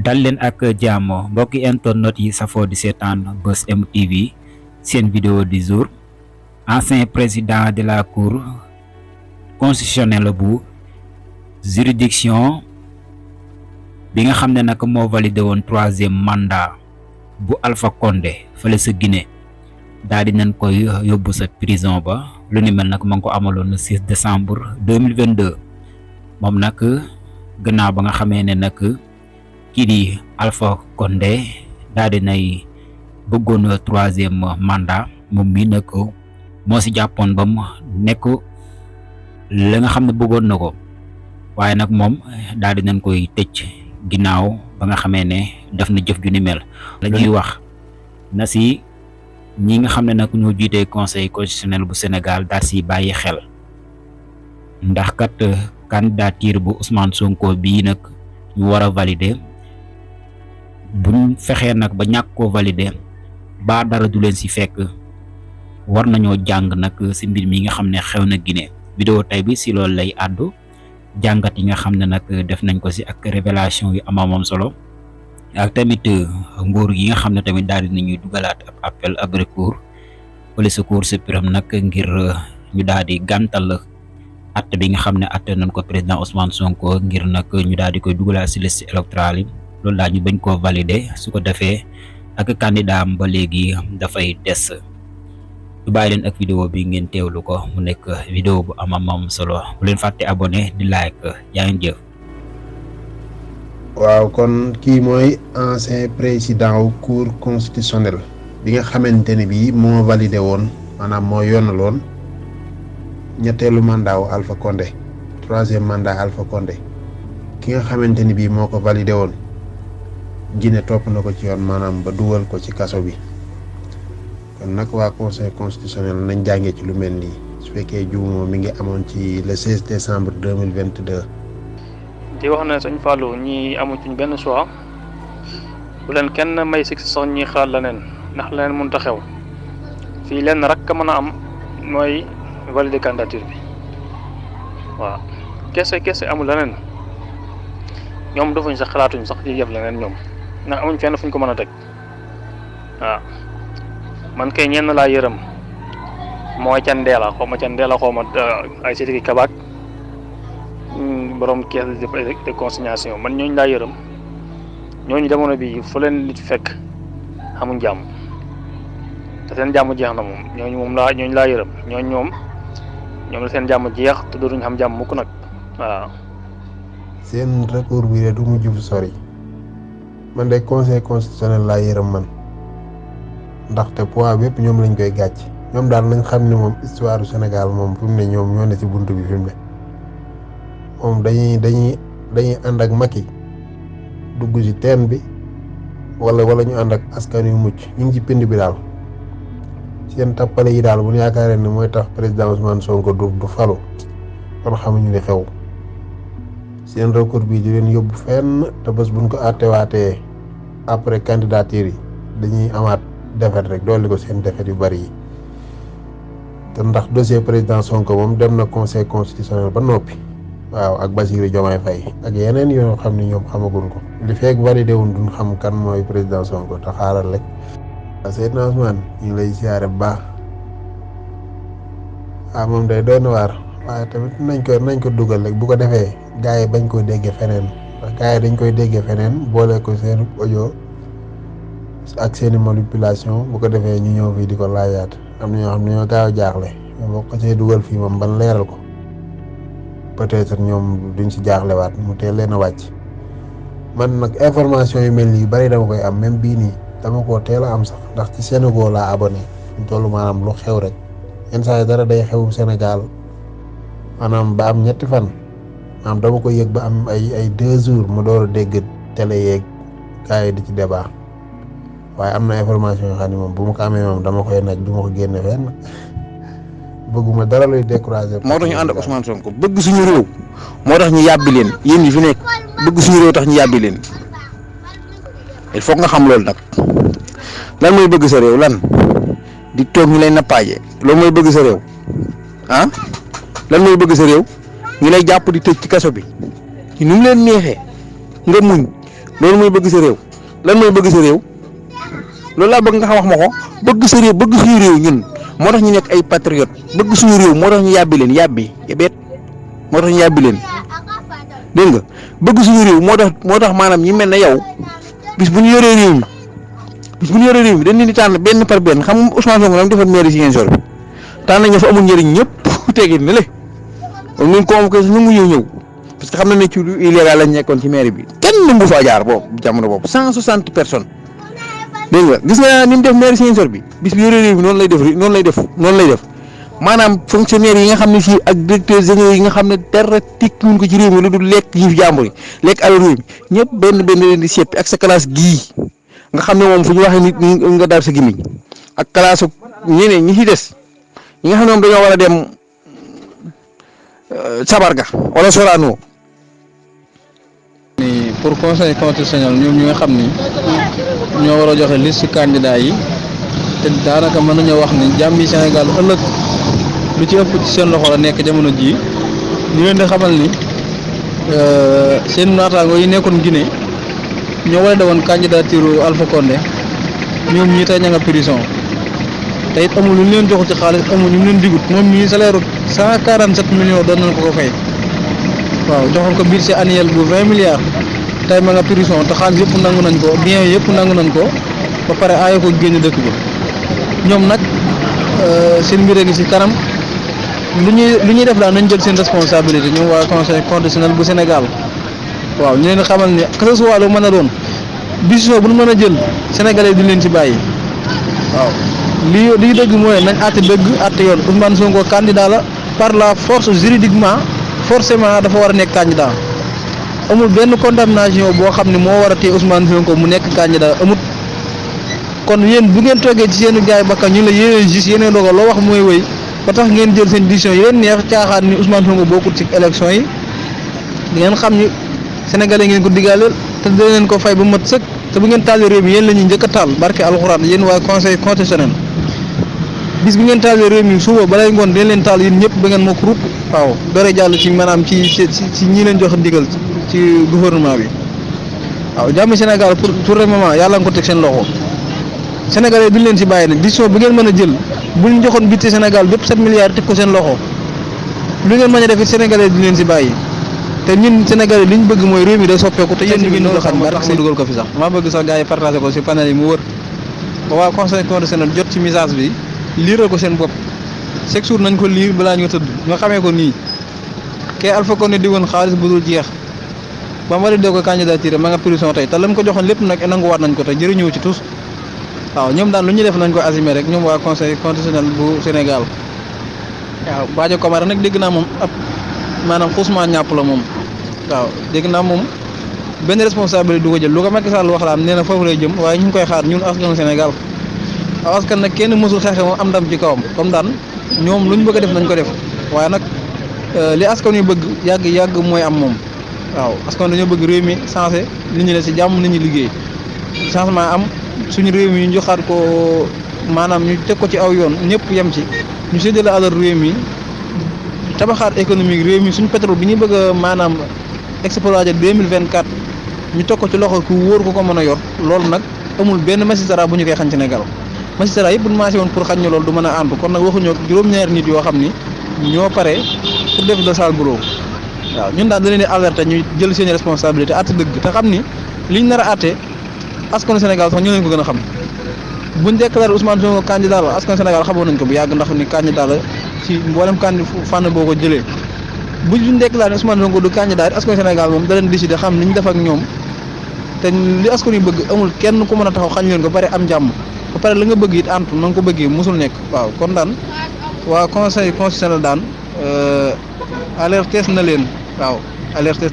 dal leen ak jàmm mbokki internet yi safoo di seetaan Buzz M TV seen vidéo du jour. Ancien président de la cour constitutionnelle bu juridiction bi nga xam ne nag moo validé woon 3e mandat bu Alpha Condé fële sa Guinée daal di nañ koy yóbbu sa prison ba. Lu ni mel nag ma ngi ko amaloon le 6 décembre 2022 moom nag gannaaw ba nga xamee ne nag kii di Alpha Condé daal di nay bëggoon 3e mandat moom mii nag moo si jàppoon ba mu nekk la nga xam ne bëggoon na ko waaye nag moom daal di nañ koy tëj ginnaaw ba nga xamee ne def na jëf ju ni mel. la ñuy wax na si ñi nga xam ne nag ñoo jiite conseil constitutionnel bu Sénégal daal si bàyyi xel ndax kat candidature bu Ousmane Sonko bii nag ñu war a valider buñ fexee nag ba ñàkk koo valider ba dara du leen si fekk war nañoo jàng nag si mbir mi nga xam ne xew na Guinée. vidéo tey bi si loolu lay àddu jàngat yi nga xam ne nag def nañ ko si ak révélation yu amamam solo ak tamit nguur gi nga xam ne tamit daal di nañuy dugalaat ab appel ab recours police cour suprême nag ngir ñu daal di gàntal atte bi nga xam ne atte nañ ko président Ousmane Sonko ngir nag ñu daal di koy dugalaat si liste électorale yi loolu daal ñu bañ koo valider su ko defee ak candidat am ba léegi dafay des. du bàyyi leen ak vidéo bi ngeen teewlu ko mu nekk vidéo bu amam solo bu leen fàtte abonné di like yaa ngi jëf. waaw kon kii mooy ancien président wu cour constitutionnelle bi nga xamante ne bii moo validé woon maanaam moo yoonaloon ñetteelu mandat wu Alpha Condé 3e mandat Alpha Condé ki nga xamante ni bii moo ko validé woon Guinée topp na ko ci yoon maanaam ba dugal ko ci kaso bi. kon nag waa conseil constitutionnel nañ jàngee ci lu mel nii su fekkee juumoo mi ngi amoon ci le 16 décembre 2022. di wax ne sëñ Fallou ñi amuñ ci benn choix bu leen kenn may si sax ñi xaar leneen ndax leneen mënut a xew fii lenn rek a mën a am mooy valider candidature bi waaw kese amul leneen ñoom defuñ sax xalaatuñ sax di def leneen ñoom ndax amuñ fenn fuñ ko mën a teg waaw. man kay ñenn laa yërëm mooy ca Ndeela xaw ma ay sédiki kabaak borom caisse de consignation man ñooñu laa yërëm ñooñu jamono bi fu leen nit fekk xamuñ jàmm te seen jàmm jeex na moom ñooñu laa yërëm ñoom la seen jàmm jeex te dootuñ xam jàmm mukk nag waaw. seen recours bi de du mujj fu sori man de conseil constitutionnel laa yërëm man. ndaxte poids bépp ñoom lañ koy gàcc ñoom daal nañ xam ne moom histoire du Sénégal moom fi mu ne ñoom ñoo ne ci buntu bi fi mu ne moom dañuy ànd ak Macky dugg ci teen bi wala ñu ànd ak askan yu mucc ñu ngi ci pind bi daal seen tappale yi daal bu ñu yaakaaree ne mooy tax président Ousmane Sonko du falu kon xamuñu li xew seen recours bi di leen yóbbu fenn te bés buñ ko àttewaatee après candidature yi dañuy amaat defet rek dolli ko seen defet yu bari yi te ndax dossier président Sonko moom dem na conseil constitutionnel ba noppi waaw ak Bassirou Diomaye Faye ak yeneen yoo xam ne ñoom xamaguñ ko li fekk validé wuñ duñ xam kan mooy président Sonko te xaaral rek. waaw Seydina Ousmane ñu ngi lay siyaare bu baax moom day doy na waar waaye tamit nañ ko dugal rek bu ko defee gars yi bañ koo déggee feneen ndax gars yi dañ koy déggee feneen boole ko seen audio ak seeni manipulation bu ko defee ñu ñëw fii di ko laajaat am na ñoo xam ne ñoo gaaw a jaaxle mais boo ko see dugal fii moom ban leeral ko peut-être ñoom duñ si jaaxlewaat mu teel leen a wàcc. man nag information yu mel nii yu bari dama koy am même bii nii dama koo teel a am sax ndax ci Sénégal laa abonné ñu toll maanaam lu xew rek yenn saa yi dara day xew Sénégal maanaam ba am ñetti fan maanaam dama ko yëg ba am ay 2 jours mu door a dégg télé yeeg gars yi di ci débat. waaye am na information yoo xam ne moom bu ma ko amee moom dama koy naj du ma ko génne fenn bëgguma dara luy décourager. moo tax ñu ànd ak Ousmane Sonko bëgg suñu réew moo tax ñu yàbbi leen yéen ñi fi nekk bëgg suñu réew tax ñu yàbbi leen il faut nga xam loolu nag lan mooy bëgg sa réew lan di toog ñu lay nappaaje loolu mooy bëgg sa réew lan mooy bëgg sa réew ñu lay jàpp di tëj ci kaso bi ci nu mu leen neexee nga muñ loolu mooy bëgg sa réew. lan mooy bëgg sa réew loolu laa bëgg nga xam wax ma ko bëgg sa réew bëgg suñu réew ñun moo tax ñu nekk ay patriote bëgg suñu réew moo tax ñu yàbbi leen beet moo tax ñu yàbbi leen dégg nga bëgg suñu réew moo tax maanaam ñi mel ne yow bis bu ñu yoree réew mi dañ leen di tànn benn par benn xam nga Ousmane Sonko la mu defoon maire Ziguinchor bi tànn nañ fa amul njëriñ ñëpp teggi ne le kon ñun convoqué ñu ngi ñëw parce que xam na ne ci lu illégal lañ nekkoon ci maire bi kenn nangu faa jaar boobu jamono boobu 160 personnes dégg nga gis nga ni mu def maire Ziguinchor bi bis bi yoree réew mi noonu lay def maanaam fonctionnaire yi nga xam ne fii ak directeurs généraux yi nga xam ne dara tekkiwuñ ko ci réew mi lu dul lekk yi fi jàmbur yi lekk alal réew mi ñëpp benn leen di seppi ak sa classe gii nga xam ne moom fu ñu waxee nit ñi nga daal sa gimiñ ak classe ñeneen ñi ci des ñi nga xam ne moom dañoo war a dem Sabarga wala Sorano. Pour conseil constitutionnel ñoom ñi nga xam ni ñoo war a joxe liste candidat yi te daanaka mën nañoo wax ni jàmmi Sénégal ëllëg lu ci ëpp ci seen loxo la nekk jamono jii ñu leen di xamal ni seen naataango yi nekkoon Guinée ñoo war a demoon candidature Alpha Condé ñoom ñii tey ña nga prison te it amul lu ñu leen joxul ci xaalis amul ñu leen digut moom mii salaire 147 millions doon nañ ko fay waaw joxoon ko budget annuel bu 20 milliards tey ma nga prison te xaalis yëpp nangu nañ ko bien yëpp nangu nañ ko ba pare aaye ko génn dëkk ba ñoom nag seen mbir a ngi ci kanam lu ñuy def daal nañ jël seen responsabilité ñoom waa conseil constitutionnel bu Sénégal waaw ñu leen xamal ni que ce soit lu mën a doon décision bu ñu mën a jël sénégalais di leen ci bàyyi waaw lii dëgg mooy nañ àtte dëgg àtte yoon Ousmane Sonko candidat la par la force juridiquement forcément dafa war a nekk candidat amul benn condamnation boo xam ne moo war a téye Ousmane Sonko mu nekk candidat amut kon yéen bu ngeen toogee ci seen gaay bakkan ñu la yéeneen gis yéeneen dogal loo wax mooy wéy ba tax ngeen jël seen décision yi leen neex caaxaan ni Ousmane Sonko bokkul ci élection yi di ngeen xam ni sénégalais ngeen ko digaaleel te dina leen ko fay ba mat sëkk te bu ngeen taalee réew mi yéen la ñuy njëkk a taal barke alxuraan yéen waa conseil constitutionnel bis bi ngeen taalee réew mi suba balay ngoon dina leen taal yéen ñëpp ba ngeen mokk rupp waaw doore jàll ci maanaam ci ñi leen jox ndigal ci gouvernement bi waaw jàmm Sénégal pour le moment yàlla nga ko teg seen loxo sénégalais duñ leen ci bàyyi nag décision bi ngeen mën a jël bu ñu joxoon budget Sénégal bépp 7 milliards teg ko seen loxo lu ngeen mën a def it sénégalais duñ leen ci bàyyi te ñun sénégalais li ñu bëgg mooy réew mi day soppeeku te yéen ñu ngi ñu xam ba tax dugal ko fi sax maa bëgg sax gars yi partagé ko ci panel yi mu wër ba waa conseil constitutionnel jot ci message bi liiral ko seen bopp chaque jour nañ ko liir balaa ñu tëdd nga xamee ko nii kee Alpha Condé di woon xaalis bu dul jeex ba mu war a dee ko candidature ma nga prison tey te lam ko joxoon lépp nag nanguwaat nañ ko te jëriñëw ci tous waaw ñoom daal lu ñuy def nañ ko assumer rek ñoom waa conseil constitutionnel bu Sénégal waaw Badio Camara nag dégg naa moom ab maanaam xuusma ñàpp la moom waaw dégg naa moom benn responsabilité du ko jël lu ko Macky Sall wax la am nee na foofu lay jëm waaye ñu ngi koy xaar ñun askanu Sénégal waaw askan nag kenn mësul xeexe moom am ndam ci kawam comme daan ñoom lu ñu bëgg a def nañ ko def waaye nag li askan yu bëgg yàgg mooy am moom waaw askan dañoo bëgg réew mi changé nit ñi ne ci jàmm nit ñi liggéey changement am suñu réew mi ñu joxaat ko maanaam ñu teg ko ci aw yoon ñëpp yem ci ñu séddale alal réew mi tabaxaat économique réew mi suñu pétrole bi ñu bëgg a maanaam exploiter 2024 ñu teg ko ci loxo ku wóor ko mën a yor loolu nag amul benn magistrat bu ñu koy xañ Sénégal magistrat yëpp bu ñu maasee woon pour xañ ñu loolu du mën a ànd kon nag waxuñoo juróom-ñaari nit yoo xam ni ñoo pare pour def de sale boulot waaw ñun daal da leen di alerter ñu jël seen responsabilité àtte dëgg te xam ni liñ nar a àtte askanu Sénégal sax ñoo leen ko gën a xam buñ déclaré Ousmane Sonko candidat la askanu Sénégal xamoon nañ ko bu yàgg ndax ni candidat la ci mboolem fànn boo ko jëlee buñ déclaré Ousmane Sonko du candidat askanu Sénégal moom da leen décider xam ni ñu def ak ñoom te li askan yu bëgg amul kenn ku mën a taxaw xañ leen ko ba pare am jàmm ba pare la nga bëgg it antu na nga ko bëggee musul nekk waaw kon daan waa conseil constitutionnel daan alertes na leen waaw alertes